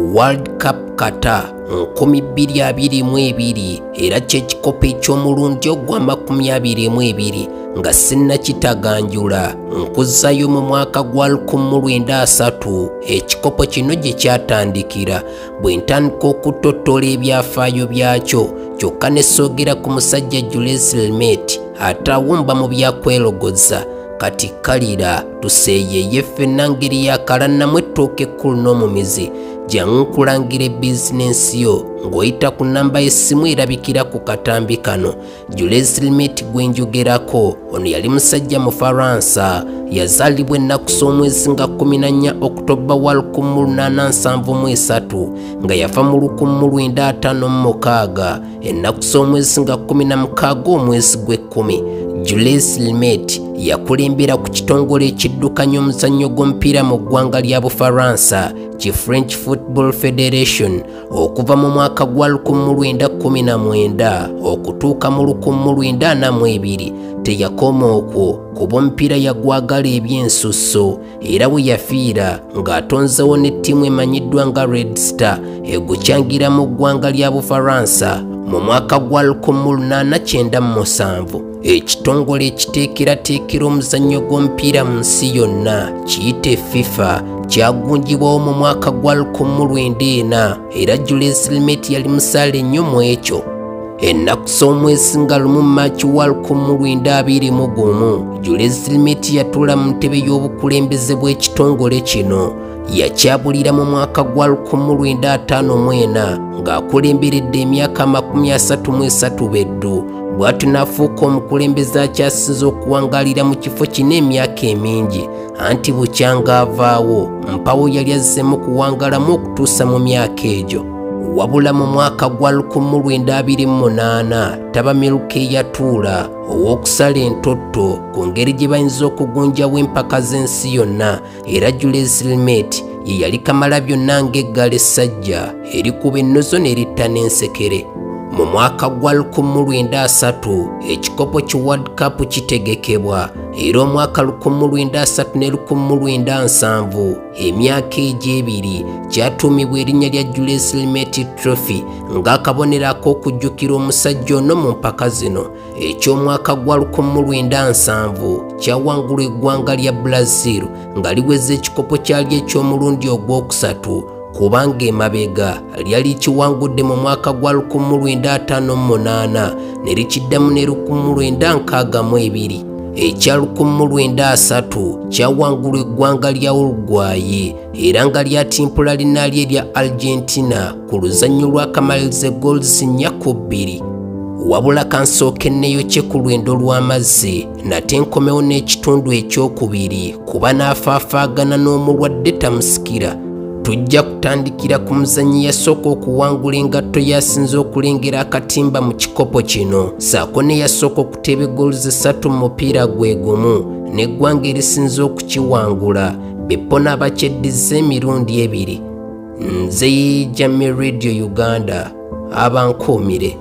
World Cup Qatar 2022 era ky'ekikopo eky'omulundi ogwa 22 nga sinnakitaganjula nkuzzayo mu mwaka gwa 1930 ekikopo kino gye kyatandikira bwe ntandika okuttottola ebyafaayo byakyo kyokka ne soogera ku musajja Jules Rimet atawumba mu byakwerogoza. Kati kalira tuseeyeeye ffenna ngeri yakalannamu ettooke ekkulu n'omumizi. Jangu nkulangira bizinensi yo ng'oyita ku nnamba y'essimu erabikira ku katambi kano. Jules Rimet gwe njogerako ono yali musajja Mufaransa, yazaalibwa ennaku z'omwezi nga 14 Oktoba wa 1873 nga yafa mu 1956 ennaku z'omwezi nga 16 omwezi gw'ekkumi. Jules Rimet yakulembera ku kitongole ekiddukanya omuzannyo gw'omupiira mu ggwanga lya Bufaransa ki French Football Federation okuva mu mwaka gwa 1919 okutuuka mu 1942. Teyakoma okwo kuba omupiira yagwagala ebyensusso era we yafiira ng'atonzewo n'ettiimu emanyiddwa nga Red Star egucyangira mu ggwanga lya Bufaransa mu mwaka gwa 1897. Ekitongole ekiteekerateekera omuzannyo gw'omupiira mu nsi yonna kiyite FIFA kyagunjibwawo mu mwaka gwa 1904 era Jules Rimet yali musaale nnyo mu ekyo. Ennaku z'omwezi nga 1 Maachi wa 1921 Jules Rimet yatuula mu ntebe y'obukulembeze bw'ekitongole kino. Yakyabulira mu mwaka gwa 1954 ng'akulemberedde emyaka 33 beddu, bw'atyo n'afuuka omukulembeze akyasinze okuwangaalira mu kifo kino emyaka emingi, anti bukyanga avaawo mpawo yali azzeemu kuwangaalamu okutuusa mu myaka egyo. Wabula mu mwaka gwa 1928 ttabamiruka eyatuula ow'okusala entotto ku ngeri gye bayinza okugunjawo empaka z'ensi yonna era Jules Rimet ye yali kamala byonna ng'eggalo essajja erikuba ennozo n'eritta n'ensekere. Mu mwaka gwa 1930 ekikopo ki World Cup kitegekebwa era omwaka 1930 ne 1970 emyaka egyo ebiri kyatuumibwa erinnya lya Jules Rimet Trophy ng'akabonero ak'okujjukira omusajja ono mu mpaka zino. Eky'omwaka gwa 1970 kyawangulwa eggwanga lya Brazil nga liweza ekikopo kyalyo eky'omulundi ogwokusatu kubanga emabega lyali kiwangudde mu mwaka gwa 1958 ne likiddamu ne 1962. Ekya 1930 kyawangulwa eggwanga lya Uruguay era nga lyatimpula linaalyo erya Argentina ku luzannya lw'akamaliriza goals 4-2. Wabula kansooke nneeyokye ku lwendo lw'amazzi nate nkomewo n'ekitundu ekyokubiri kuba n'afaafaagana n'omulwadde tamusikira. Tujja kutandikira ku muzannyi yasooka okuwangula engatto yasinze okulengera akatimba mu kikopo kino ssaako ne yasooka okuteeba goals 3 mu mupiira gwe gumu n'eggwanga erisinze okukiwangula Beppo n'abakyeddiza emirundi ebiri. Nze Jamie Radio Uganda abankuumire.